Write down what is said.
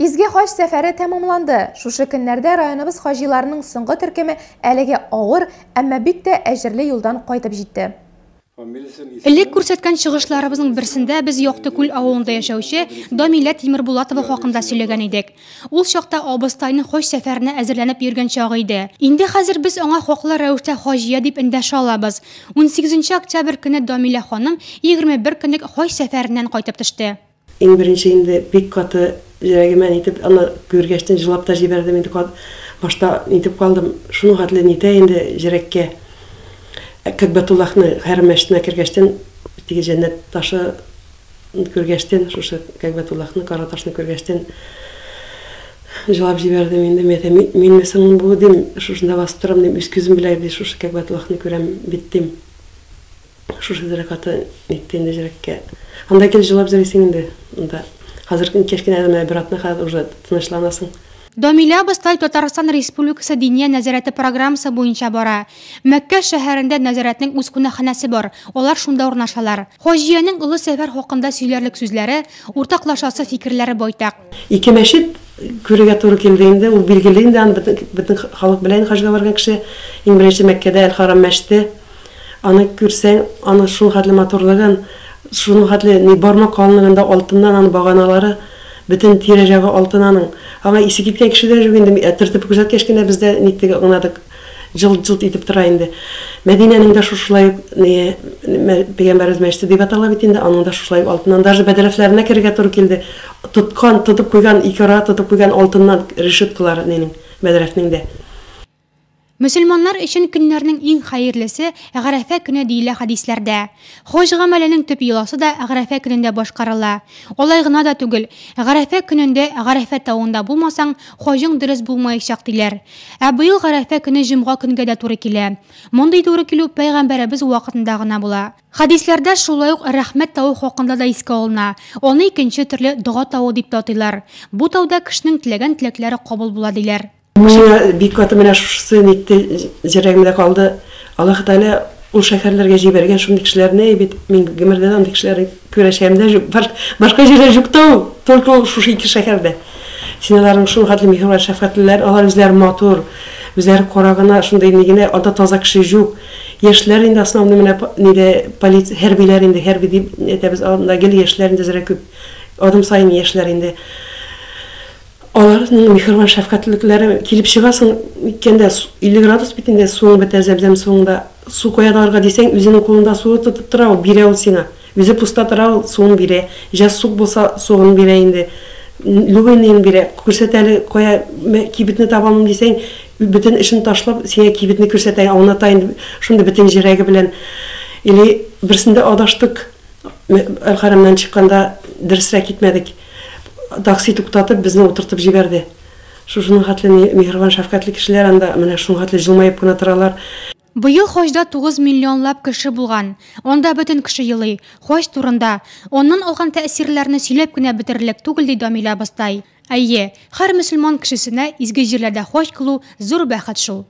Изге хаҗ сәфәре тәмамланды. Шушы көннәрдә районыбыз хаҗиларының соңгы төркеме әлеге авыр, әмма бик тә әҗерле юлдан кайтып җитте. Элек күрсәткән чыгышларыбызның берсендә без Якты Күл авылында яшәүче Дамилә Тимербулатова хакында сөйләгән идек. Ул чакта абыстайның хаҗ сәфәренә әзерләнеп йөргән чагы иде. Инде хәзер без аңа хаклы рәвештә хаҗия дип эндәшә алабыз. Унсигезенче октябрь көнне Дамилә ханым 21 көнлек хаҗ сәфәреннән кайтып төште. Иң беренче инде бик каты йөрәгемә нитеп, аны күргәчтен җылап та җибәрдем инде, башта нитеп калдым, шуның хәтле нитә инде җөрәккә. Кәгъбәтуллаһны, Хәрам мәчетенә кергәчтен, теге җәннәт ташы күргәчтен, шушы Кәгъбәтуллаһны, кара ташны күргәчтен җылап җибәрдем инде. Мин әйтәм, минме соң бу, дим, шушында басып торам, дим, үз күзем белән шушы Кәгъбәтуллаһны күрәм бит, дим. Шушы зирәк аты нитте инде җөрәккә. Анда гел җылап йөрисең инде. Анда хәзер кечкенә менә бер атна хәзер уже тынычланасың. Дамилә абыстай Татарстан Республикасы Диния нәзарәте программасы буенча бара. Мәккә шәһәрендә нәзарәтнең үз кунакханәсе бар, алар шунда урнашалар. Хаҗиянең олы сәфәр хакында сөйләрлек сүзләре, уртаклашасы фикерләре байтак. Ике мәчет күрергә туры килде инде, ул билгеле инде, аны бөтен, бөтен халык белә инде хаҗга барган кеше. Иң беренче Мәккәдә Әл-Харам мәчете. Аны күрсәң, аның шул хәтле матурлыгын, шуның хәтле ни бармак калынлыгында алтыннан аның баганалары, бөтен тирә-ягы алтын аның. Аңа исе киткән кеше дә юк инде, ә төртеп күрсәткәч кенә без дә ниттек, аңладык. Җылт-җылт итеп тора инде. Мәдинәнең дә шушылай ук ни, Пәйгамбәребез мәчете дип атала бит инде, аның да шушылай ук алтыннан. Даже бәдрәфләренә керергә туры килде. Тоткан, тотып куйган, ике арага тотып куйган алтыннан решеткалары нинең, бәдрәфнең дә. Мөселманнар өчен көннәрнең иң хәерлесе, Гарәфә көне диелә хәдисләрдә. Хаҗ гамәленең төп йоласы да Гарәфә көнендә башкарыла. Алай гына да түгел, Гарәфә көнендә Гарәфә тавында булмасаң, хаҗың дөрес булмаячак, диләр. Ә быел Гарәфә көне җомга көнгә дә туры килә. Мондый туры килү пәйгамбәребез вакытында гына була. Хәдисләрдә шулай ук Рәхмәт тавы хакында да искә алына. Аны икенче төрле Дога тавы дип тә атыйлар. Бу тауда кешенең теләгән теләкләре кабул була, диләр. Миңа бик каты менә шушысы нитте, җөрәгемдә калды. Аллаһы Тәгалә ул шәһәрләргә җибәргән шундый кешеләрне әй бит, мин гомердә дә андый кешеләрне күрәчәгем дә юк. Башка җирдә юк та ул, только ул шушы ике шәһәрдә. Син аларның шул хәтле миһербан, шәфкатьлеләр, алар үзләре матур, үзләре кара гына, шундый ни генә, анда таза кеше юк. Яшьләр инде основной менә нидә полиция, хәрбиләр инде, хәрби дип әйтәбез, анда гел яшьләр инде зрә күп. Адым саен яшьләр инде. Аларның миһербан шәфкатьлекләре килеп чыгасың, ниткәндә 50 градус бит инде суың бетә, зәмзәм суыңда. Су кая алырга дисәң, үзенең кулында суы тотып тора ул, бирә ул сиңа. Үзе пуста тора ул, суын бирә. Җә сук булса, суын бирә инде. Любой ныен бирә. Күрсәт әле, кая кибетне таба алмыйм дисәң, бөтен эшен ташлап, сиңа кибетне күрсәтә, аңлата инде, шундый бөтен җөрәге белән. Или берсендә адаштык. Әл-Хәрәмнән чыкканда дөресрәк китмәдек. Такси туктатып, безне утыртып җибәрде. Шушының хәтле миһербан, шәфкатьле кешеләр анда, менә шуның хәтле җылмаеп кына торалар. Быел хаҗда 9 миллионлап кеше булган. Анда бөтен кеше елый. Хаҗ турында, аннан алган тәэсирләрне сөйләп кенә бетерерлек түгел, ди Дамилә абыстай. Әйе, һәр мөселман кешесенә изге җирләрдә хаҗ кылу зур бәхет шул.